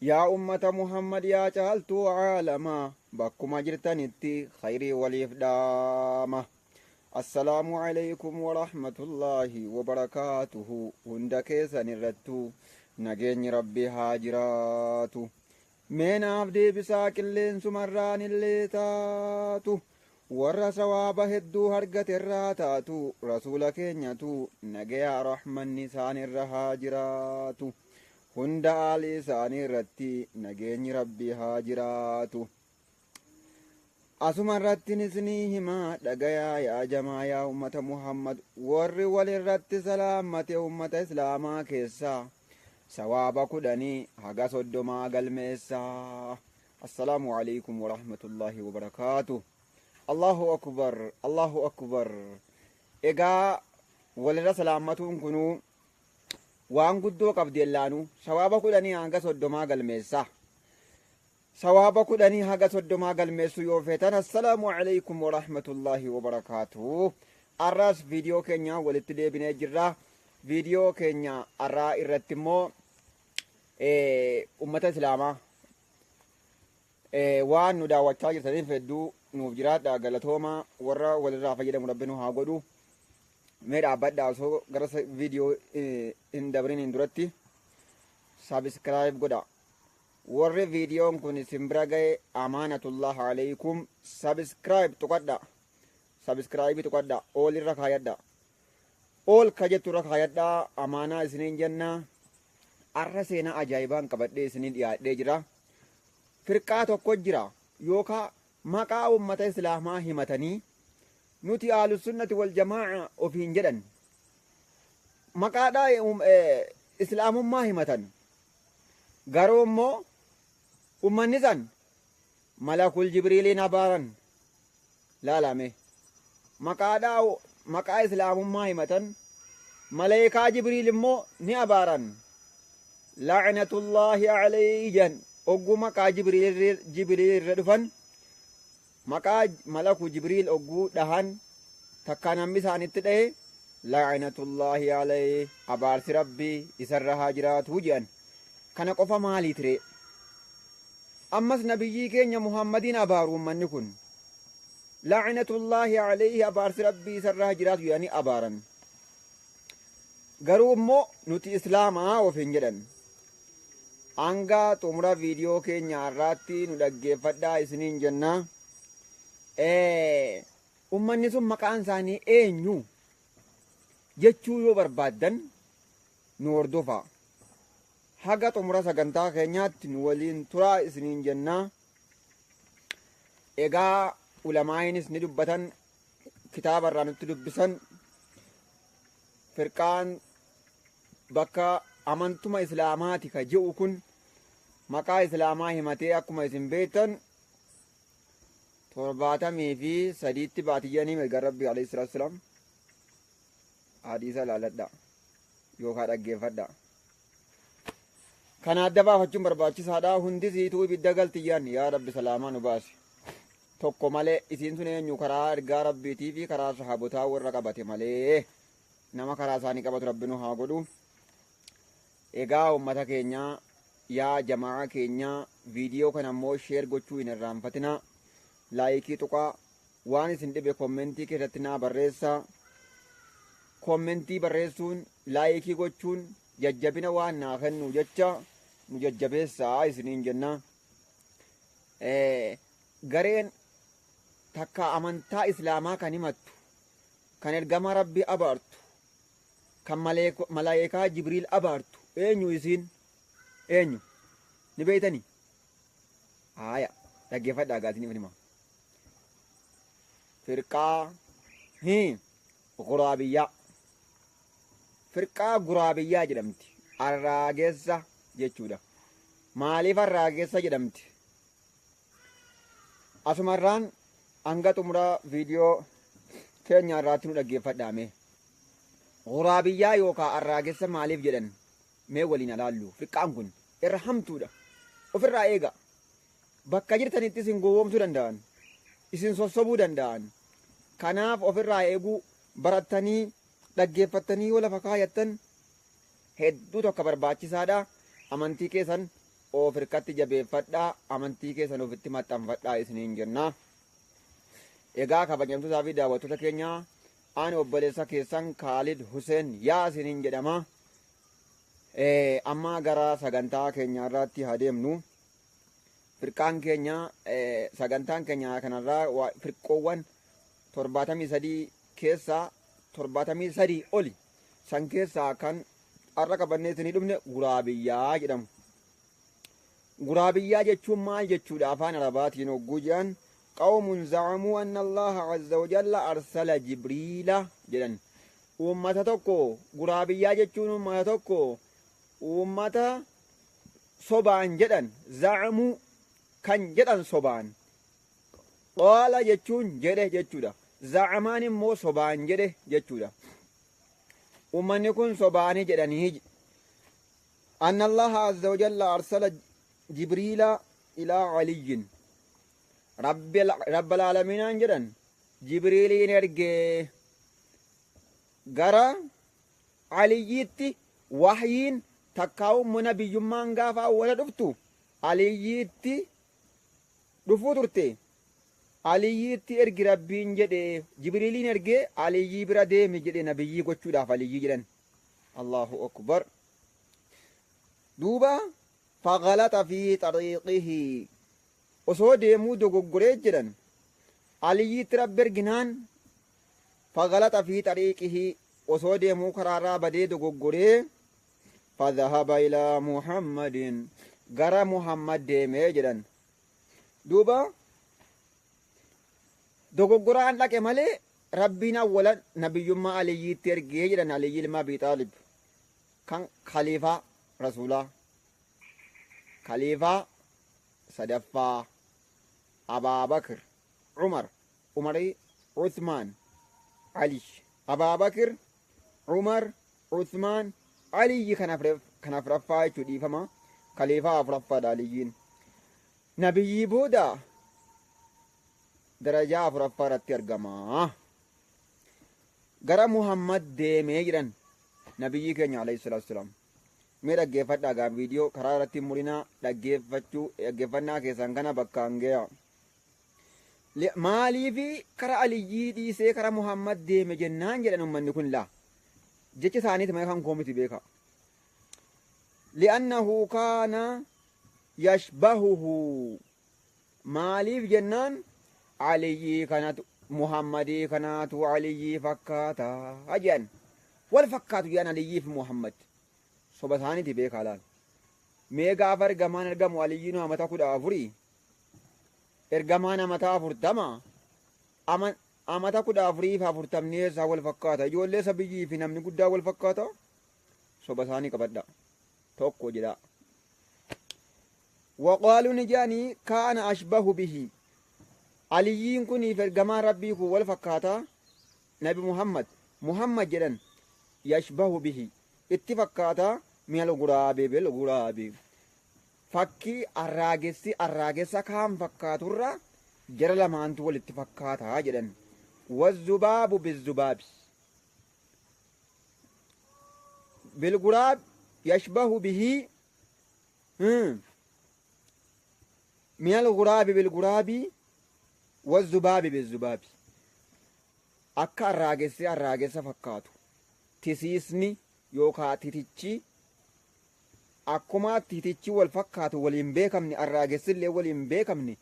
Yaa ummata Muhammad, yaa caaltuu aalamaa, bakkuma jirtanitti khayrii waliif dhaama. Assalaamu alaykum warahmatullaahi wabarakaatuhu. Hunda keessan irrattuu nageenyi Rabbii haa jiraatu. Mee naaf deebisaa, qilleensumarraan illee taatu, warra sawaaba hedduu argaterraa taatu. Rasuula keenyatu nagayaa rahmanni isaan irra haa jiraatu. Hunda aalii isaanii irratti nageenyi Rabbii haa jiraatu. Asuma irratti isinii himaa, dhagayaa yaa jamaa, yaa ummata Muhammad, warri walirratti salaammate ummata Islaamaa keessaa sawaaba 10 haga 30 galmeessaa. Assalaamu alaykum warahmatullaahi wabarakaatu. Allahu akbar, Allahu akbar. Egaa walirra salaammatuun kunuu waan guddoo qabdi. Ellaanuu sawaaba 10 hanga 30 galmeessaa. Sawaaba 10 haga 30 galmeessuu yoo feetan, assalaamu alaykum warahmatullaahi wabarakaatu. Arraas viidiyoo keenya walitti deebinee jirra. Viidiyoo keenya arraa irratti immoo ummata Islaamaa waan nu daawwachaa jirtaniif hedduu nuuf jiraadha, galatooma. Warra walirraa fayyadamu Rabbi nu haa godhu. Mee dhaabbadhaa, osoo gara viidiyoo hin dabriniin duratti subscribe godha. Warri viidiyoon kun isin bira ga'e, amaanatullah alaykum, subscribe tuqadha. Subscribe tuqadha, all irra kaayadha, all ka jettu irra kaayadha, amaanaa isiniin jenna. Arra seenaa ajaa'ibaan qabadhee isiniin dhiyaadhee jira. Firqaa tokko jira, yookaa maqaa ummata Islaamaa himatanii nuti Ahlusunnati wal Jamaa'a ofiin jedhan, maqaadhaa Islaamummaa himatan, garuu immoo ummanni san Malakul Jibriiliin abaaran. Laalame, maqaadhaa maqaa Islaamummaa himatan, maleekaa Jibriil immoo ni abaaran. La'natullaahi alayhi jedhan. Ogguu maqaa Jibriil irra dhufan, maqaa Malaku Jibriil ogguu dhahan, takkaa namni isaanitti dhahe, la'natullaahi alayhi, abaarsi Rabbii isarra haa jiraatu jedhan. Kana qofa maalii tiree? Ammas nabiyyii keenya Muhammadiin abaaru ummanni kun. La'natullaahi alayhi, abaarsi Rabbii isarra haa jiraatu jedhanii abaaran. Garuu immoo nuti Islaamaa ofiin jedhan. Hanga xumura viidiyoo keenya har'aatti nu dhaggeeffadhaa isiniin jenna. Ummanni sun maqaan isaanii eenyu jechuu yoo barbaaddan, nu hordofaa. Haga xumura sagantaa keenyaatti nu waliin turaa isiniin jenna. Egaa ulamaa'inis ni dubbatan, kitaaba irraa nutti dubbisan. Firqaan bakka amantuma Islaamaati ka je'u kun maqaa Islaamaa himatee, akkuma isin beektan, 73tti baatiyyanii mirga Rabbii alayhi salaatu salaam. Hadiisa ilaaladha yookaan dhaggeeffadha. Kana adda baafachuun barbaachisaadha. Hundi siituu ibidda galtiyyaan, yaa Rabbi salaamaa nu baasi. Tokko malee. Isiin sun eenyu? Karaa ergaa Rabbiitii fi karaa sahaabotaa warra qabate malee. Nama karaa isaanii qabatu Rabbi nu haa godhu. Egaa uummata keenya, yaa jamaa keenya, viidiyoo kana immoo share gochuu hin irraanfatinaa. Like tuqaa. Waan isin dhibe comment keessatti naa barreessaa. Comment barreessuun, like gochuun jajjabina waan naa kennu jecha nu jajjabeessaa isiniin jenna. Gareen takka amantaa Islaamaa kan himattu, kan ergama Rabbii abaartu, kan malaayikaa Jibriil abaartu eenyu isiin? Eenyu ni beeytanii? Haaya, dhaggeeffadhaa gaa, isiniif hima. Firqaa hi Guraabiyyaa, firqaa Guraabiyyaa jedhamti. Arraageessa jechuudha. Maaliif arraageessa jedhamti? Asumarraan hanga xumura viidiyoo keenya irraatti nu dhaggeeffadhaa mee. Guraabiyyaa yookaan arraagessa maaliif jedhan, mee waliin alaallu. Firqaan kun irra hamtuudha. Ofirraa eega. Bakka jirtanitti isin gowwoomsuu danda'an. Isin sossobuu danda'an. Kanaaf ofirraa eeguu barattanii dhaggeeffattanii yoo lafa kaayattan hedduu tokko barbaachisaadha. Amantii keessan of hirkatti jabeeffadhaa, amantii keessan ofitti maxxanfadhaa isiniin jenna. Egaa kabajamtootaa fi daawwattoota keenya, ani obboleessa keessan Kaalid Huseen yaa isiniin jedhama. Amma gara sagantaa keenya irratti haa deemnu. Firqaan keenya, sagantaan keenya kanarraa firqoowwan 73 keessaa 73 oli san keessaa kan har'a qabannee isinii dhufne guraabiyyaa jedhamu. Guraabiyyaa jechuun maal jechuudha afaan Arabaatiin hogguu jedhan, qawmun zacamuu anna Allaha azza wa jalla arsala Jibriila jedhan. Uummata tokko guraabiyyaa jechuun uummata tokko, uummata sobaan jedhan, zacamuu kan jedhan sobaan. Qaala jechuun jedhe jechuudha. Zacamaan immoo sobaan jedhe jechuudha. Uummanni kun sobaanii jedhanii anna Allaha azza wa jalla arsala Jibriila ilaa Aliyyin, Rabbal aalamiinaan jedhan Jibriiliin ergee gara Aliyyiitti. Wahyiin takkaa'u mana biyyummaan gaafa awwala dhuftu Aliyyiitti dhufuu turte. Aliyyiitti ergi Rabbiin jedhe, Jibriiliin ergee Aliyyii bira deemi jedhe nabiyyii gochuudhaaf Aliyyii jedhan. Allahu akbar. Duuba fagalaxa fi xariiqihi, osoo deemuu dogoggoree jedhan. Aliyyiitti Rabbi erginaan fagalaxa fi xariiqihi, osoo deemuu karaarraa badee dogoggoree, fadhahaba ilaa Muhammadin, gara Muhammad deemee jedhan. Duuba dogoggoraan dhaqe malee Rabbiin awwala nabiyyummaa Aliyyiitti ergee jedhan. Aliyyi ilma Abii Xaalib kan khaliifaa Rasuulaa, khaliifaa sadaffaa, Abaabakir, Umar, Umarii, Uthmaan, Ali. Abaabakir, Umar, Uthmaan, Aliyyi kan afraffaa jechuu, dhiifama, khaliifaa afuraffaadha Aliyyiin. Nabiyyii booda darajaa afuraffaa irratti argama. Gara Muhammad deemee jedhan, nabiyyii keenya alayhi salaatu wasalaam. Mee dhaggeeffadhaa gaa, viidiyoo karaa irratti murinaa dhaggeeffachuu, dhaggeeffannaa keessan kana bakkaan ga'a. Maaliifi kara Aliyyii dhiisee kara Muhammad deeme jennaan jedhan ummanni kun laa. Jecha isaaniiti malee kan koo miti, beeka. Li'annahu kaana yashbahuhu, maaliif jennaan Aliyyii kanatu, Muhammadii kanaatu Aliyyii fakkaata jedhan. Wal fakkaatu jedhan Aliyyii fi Muhammad. Soba isaaniiti, beekaa laal. Mee gaafa ergamaan ergamu Aliyyiin amata 14, ergamaan amata 40. Amata 14 fi 40 eessaa wal fakkaata? Ijoollee isa biyyii fi namni guddaa wal fakkaata? Soba isaanii qabadha. Tokko jedha. Waqaaluu ni jedhanii kaana ashbahu bihi. Aliyyiin kuniif ergamaan Rabbii kun wal fakkaata. Nabi Muhammad, Muhammad jedhan, yashbahu bihi, itti fakkaata, minal guraabi bil guraabi. Fakkii arraagessi arraagessa kaan fakkaaturra jara lamaantu walitti fakkaata jedhan. Wazzubaabu bizzubaabi. Bilguraab yashbahu bihi minal guraabi bilguraabi wazzubaabi bizzubaabi. Akka arraagessi arraagessa fakkaatu, tisiisni yookaa titichi, akkuma titichi wal fakkaatu waliin beekamne, arraagessillee waliin beekamne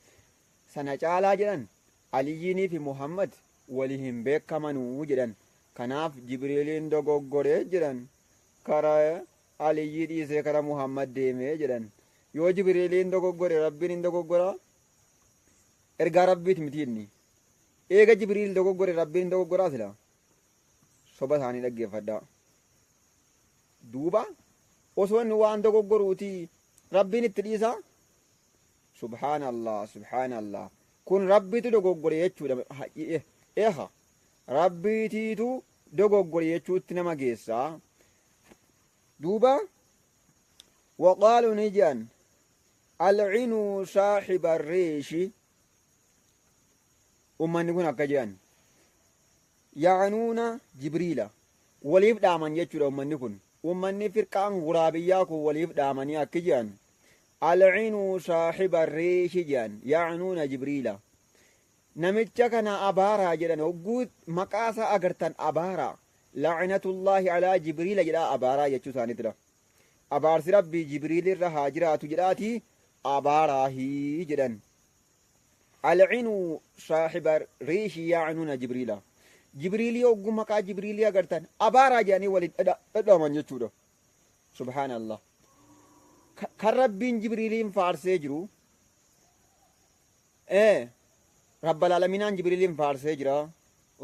sana caalaa jedhan Aliyyiinii fi Muhammad walii hin beekamanuu jedhan. Kanaaf Jibriiliin dogoggoree jedhan, kara Aliyyii dhiisee kara Muhammad deemee jedhan. Yoo Jibriiliin dogoggore Rabbiin hin dogoggoraa? Ergaa Rabbiiti miti inni. Eega Jibriil dogoggore Rabbiin hin dogoggoraa sila? Soba isaanii dhaggeeffadhaa. Duuba osoo inni waan dogoggoruuti Rabbiin itti dhiisaa? Subhaanallah, subhaanallah. Kun Rabbiitu dogoggore jechuudha. Eha, Rabbiitiitu dogoggore jechuutti nama geessaa. Duuba waqaalu ni jedhan alcinuu saaxiba reeshi. Ummanni kun akka jedhan ya'anuuna Jibriila waliif dhaaman jechuudha ummanni kun. Ummanni firqaan guraabiyyaa kun waliif dhaamanii akki jedhan. Alcinuu saaxiba riishi jedhan, yacnuuna Jibriila. Namicha kana abaaraa jedhan, hogguu maqaa isaa agartan abaaraa. Lacnatullaahi alaa Jibriila jedhaa abaaraa jechuu isaaniitidha. Abaarsi Rabbii Jibriilirra haa jiraatu jedhaatii abaaraahii jedhan. Alcinuu saaxiba riishi yacnuuna Jibriila. Jibriilii hogguu maqaa Jibriilii agartan abaaraa jedhanii waliin dhadhaaman jechuudha. Subhaanallah. Kan Rabbiin Jibriiliin faarsee jiru, Rabbal Aalamiinaan Jibriiliin faarsee jira.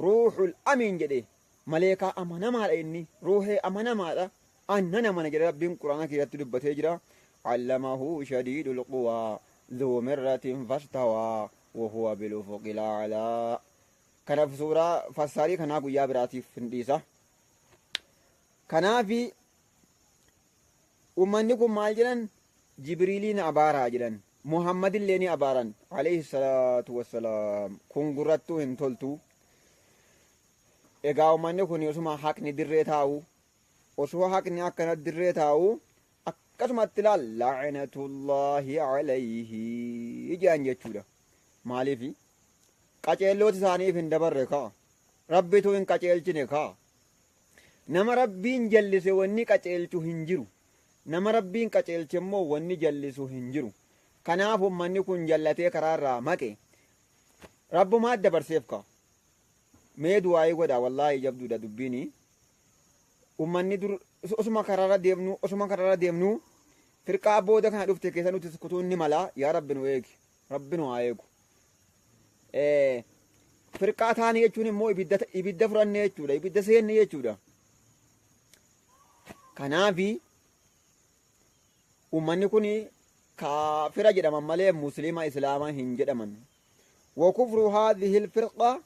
Ruuxul Amiin jedhe, maleekaa amanamaadha inni, ruuhee amanamaadha. Annan amana jedhe Rabbiin Quraana keessatti dubbatee jira. Allamahu shadiidul quwaa dhuu mirratin fastawaa wa huwa bil ufuqil a'laa. Kanaaf suuraa fassaarii kanaa guyyaa biraatiif hin dhiisa. Kanaafi ummanni kun maal jedhan? Jibriiliin abaaraa jedhan. Muhammadillee ni abaaran. Alayhi salaatu wassalaam. Kun gurrattuu hin toltu. Egaa ummanni kun osuma haqni dirree taa'u, osoo haqni akkana dirree taa'u, akkasumatti laal la'natullaahi alayhi jedhan jechuudha. Maaliifi? Qaceellooti isaaniif hin dabarre kaa. Rabbitu hin qaceelchine kaa. Nama Rabbiin jallise wanni qaceelchu hin jiru. Nama Rabbiin qaceelche immoo wanni jallisu hin jiru. Kanaaf ummanni kun jallatee karaa irraa maqe. Rabbumaa dabarseef kaa. Mee du'aayii godhaa, wallaahi jabduudha dubbiini. Ummanni dur osuma karaarra deemnu, osuma karaarra deemnu firqaa booda kana dhufte keessa nuti kutuun ni mala. Yaa Rabbi nu eegi. Rabbi nu haa eegu. Firqaa taane jechuun immoo ibidda fudhanne jechuudha. Ibidda seenne jechuudha. Kanaafi ummanni kun kaafira jedhaman malee muslima islaama hin jedhaman. وكفر هذه الفرقة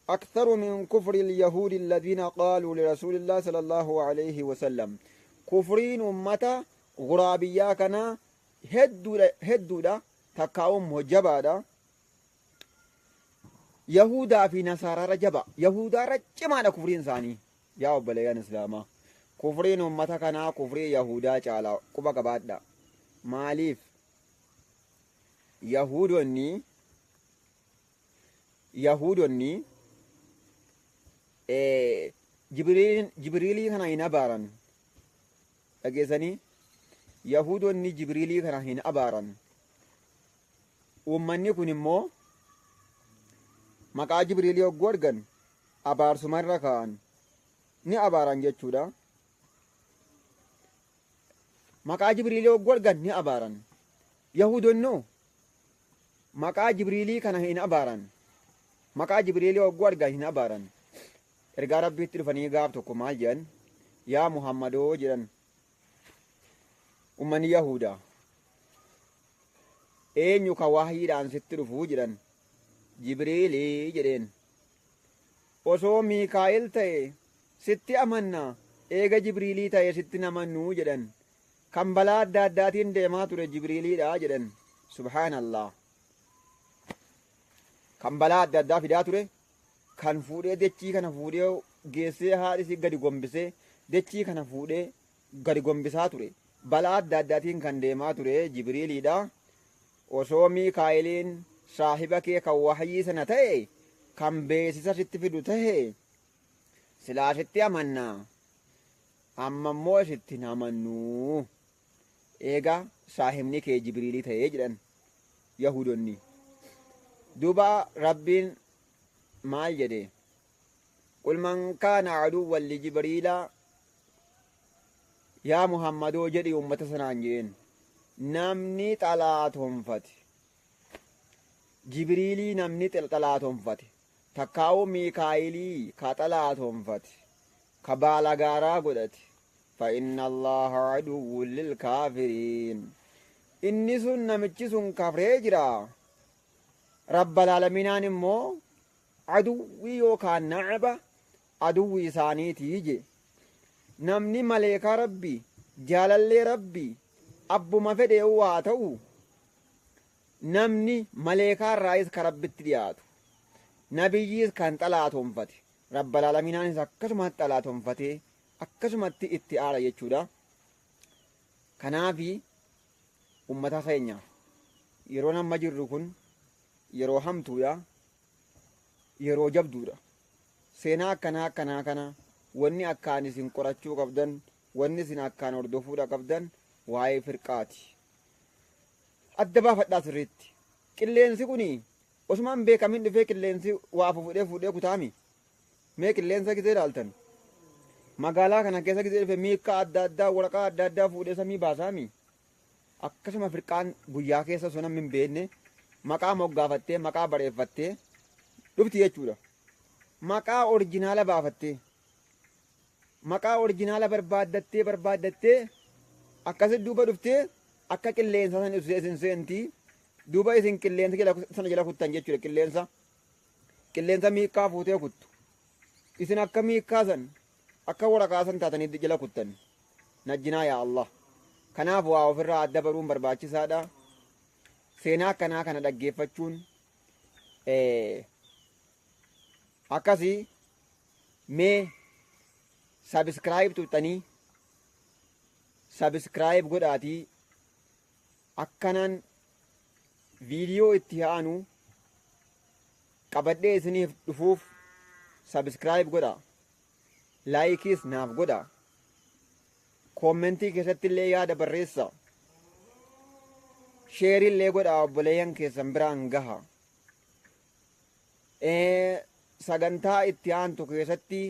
أكثر من كفر اليهود الذين قالوا لرسول الله صلى الله عليه وسلم. كفرين أمة غرابية كان hedduudha, takkaa'uun jabaadha. Yahudaa fi Nasaaraarra jaba. Yahudaarra cimaadha kufriin isaanii. Yaa obboleeyyan Islaamaa. Kufriin ummata kanaa kufrii Yahudaa caala, quba qabaadha. Maaliif? Yahudonni Jibriilii kana hin abaaran. Dhageessanii? Yahudonni Jibriilii kana hin abaaran. Uummanni kun immoo maqaa Jibriilii hogguu argan abaarsumarra kaa'an. Ni abaaran jechuudha. Maqaa Jibriilii hogguu argan ni abaaran. Yahudonnoo maqaa Jibriilii kana hin abaaran. Maqaa Jibriilii hogguu argan hin abaaran. Ergaa Rabbiitti dhufanii gaaf tokko maal jedhan? Yaa Muhammadoo jedhan. Ummanni Yahudaa. Eenyu ka wahyiidhaan sitti dhufuu jedhan. Jibriilii jedheen. Osoo Miikaa'el ta'e sitti amanna, eega Jibriilii ta'e sitti hin amannuu jedhan. Kan balaa adda addaatiin deemaa ture Jibriiliidha jedhan. Subhaanallah. Kan balaa adda addaa fidaa ture, kan fuudhee dechii kana fuudhee geessee haadhi gadi gombisee dechii kana fuudhee gadi gombisaa ture. Balaa adda addaatiin kan deemaa ture Jibriiliidha. Osoo Miikaa'eliin saahiba kee kan wahyii sana ta'e, kan beeksisa sitti fidu ta'e, silaa sitti amannaa. Amma immoo sitti hin amannuu. Eega saahibni kee Jibriilii ta'ee jedhan Yahudonni. Duuba Rabbiin maal jedhe? Qul man kaana aduwwan li Jibriila, yaa Muhammadoo jedhi ummata sanaan jeen. Namni xalaatonfate Jibriilii, namni xalaatonfate takkaa'uu Miikaa'ilii ka xalaatonfate, ka baalagaaraa godhate, fa inna Allaha aduwwun lil kaafiriin, inni sun namichi sun kafree jira. Rabbal aalamiinaan immoo aduwwii yookaan nacba aduwwii isaaniitii je. Namni maleekaa Rabbii, jaalallee Rabbii, abbuma fedhe haa ta'u, namni maleekaa irraayis ka Rabbitti dhiyaatu, nabiyyiis kan xalaatonfate, Rabbal aalamiinaanis akkasumatti xalaatonfatee akkasumatti itti aara jechuudha. Kanaafi Ummata keenya, yeroon amma jirru kun yeroo hamtuudha, yeroo jabduudha. Seenaa akkanaa akkanaa kana wanni akkaan isin qorachuu qabdan, wanni isin akkaan hordofuudha qabdan waa'ee firqaati. Adda baafadhaa sirriitti. Qilleensi kun osumaan beekamin dhufee qilleensi waa fuudhee fuudhee kutaami. Mee qilleensa gisee ilaaltan, magaalaa kana keessa gisee dhufe miikkaa adda addaa, waraqaa adda addaa fuudhee samii baasaami. Akkasuma firqaan guyyaa keessa osoo namni hin beekne maqaa moggaafattee, maqaa bareeffattee dhufti jechuudha. Maqaa orjinaala baafattee, maqaa orjinaala barbaaddattee barbaaddattee akkasi duuba dhuftee akka qilleensa san isin seentii, duuba isin qilleensa sana jala kuttan jechuudha. Qilleensa miikkaa fuutee kuttu. Isin akka miikkaa san, akka waraqaa san taatanii jala kuttan. Najjinaa yaa Allah. Kanaaf waa ofirraa adda baruun barbaachisaadha. Seenaa akkanaa kana dhaggeeffachuun akkasii. Mee subscribe tuqxanii subscribe godhaatii, akkanaan viidiyoo itti aanu qabadhee isiniif dhufuuf subscribe godha, like iis naaf godha, comment ii keessatti illee yaada barreessa, share illee godha, obboleeyyan keessan biraan gaha. Sagantaa itti aantu keessatti,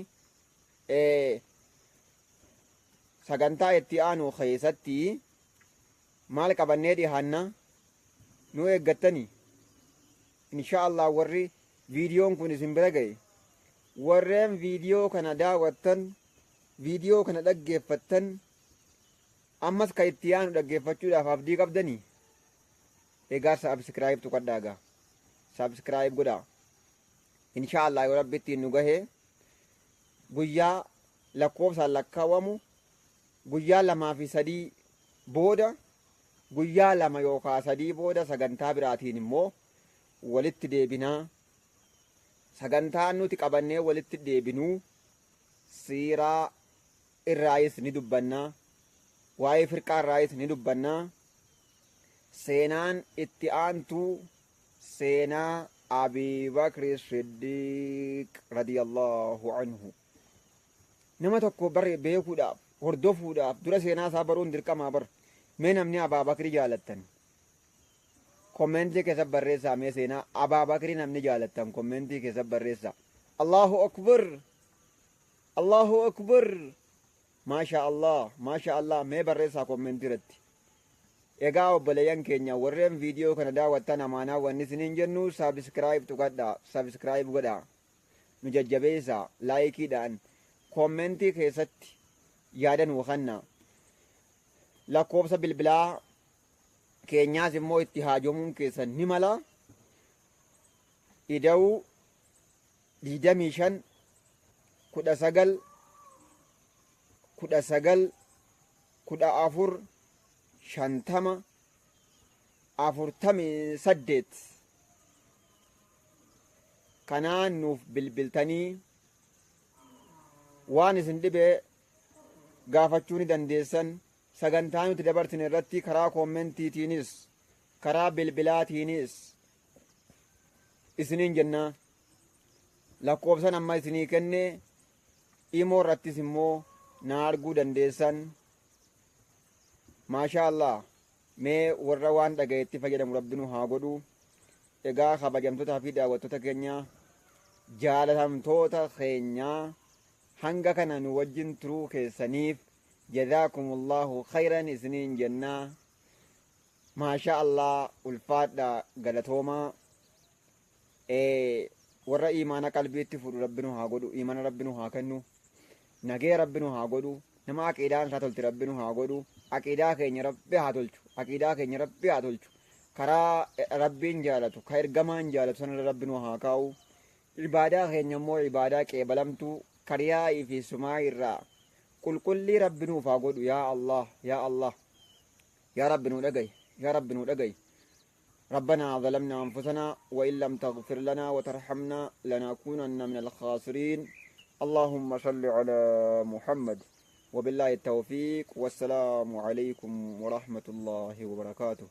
sagantaa itti aanu keessatti maal qabannee dhihaanna nu eeggattani, insha Allah. Warri viidiyoon kun isin bira ga'e, warreen viidiyoo kana daawwattan, viidiyoo kana dhaggeeffattan, ammas ka itti aanu dhaggeeffachuudhaaf abdii qabdanii, egaa subscribe tuqadhaa, gaa subscribe godhaa. Insha Allah, yoo Rabbi ittiin nu gahe, guyyaa lakkoofsaan lakkaawwamu guyyaa 2 fi 3 booda, guyyaa 2 yookaan 3 booda sagantaa biraatiin immoo walitti deebinaa. Sagantaan nuti qabannee walitti deebinuu siiraa irraayis ni dubbannaa, waa'ee firqaa irraayis ni dubbannaa. Seenaan itti aantu seenaa Abii Bakri Siddiiq radiyallahu anhu. Nama tokko bare beekuudhaaf, hordofuudhaaf dura seenaa isaa baruun dirqamaa bar. Mee namni Abaa Bakri jaalattan comment ii keessa barreessaa. Mee seenaa Abaa Bakri namni jaalattan comment ii keessa barreessaa. Allahu akbar, Allahu akbar, maasha Allah, maasha Allah. Mee barreessaa comment ii irratti. Egaa obboleeyyan keenya, warreen viidiyoo kana daawwattan, amaanaa wanni isiniin jennu subscribe tuqadhaa, subscribe godhaa, nu jajjabeessaa like iidhaan, comment ii keessatti yaada nuu kenna. Lakkoofsa bilbilaa keenyaas immoo itti haajomuun keessan ni mala. Ida'uu 25 19 19 14 50 48 kanaan nuuf bilbiltanii waan isin dhibee gaafachuu ni dandeessan. Sagantaa nuti dabarsine irratti karaa comment iitiinis karaa bilbilaatiinis isiniin jenna. Lakkoofsan amma isinii kenne imoo irrattis immoo na arguu dandeessan. Maashaa Allah. Mee warra waan dhagayetti fayyadamu Rabbi nu haa godhu. Egaa kabajamtootaa fi daawwattoota keenya, jaalatamtoota keenyaa, hanga kana nu wajjin turuu keessaniif jazaakumullahu khayran isiniin jennaa. Maashaa Allah, ulfaadha, galatoomaa. Warra imaana qalbiitti fudhu Rabbi nu haa godhu, imaana Rabbi nu haa kennu, nagee Rabbi nu haa godhu, nama aqiidaan isaa tolti Rabbi nu haa godhu. Aqiidaa keenya Rabbi haa tolchu, aqiidaa keenya Rabbi haa tolchu. Karaa Rabbiin jaalatu, ka ergamaan jaalatu sanarra Rabbi nu haa kaa'u. Ibaadaa keenya immoo ibaadaa qeebalamtuu, kariyaa'ii fi sumaa irraa qulqullii Rabbi nuuf haa godhu. Yaa Allah, yaa Allah, yaa Rabbi nu dhagayi, yaa Rabbi nu dhagayi. ربنا ظلمنا أنفسنا وإن لم تغفر لنا وترحمنا لنكونن من الخاسرين. اللهم صل على محمد. Wabillaahi tawfiiq, wassalaamu alaykum warahmatullaahi wabarakaatuh.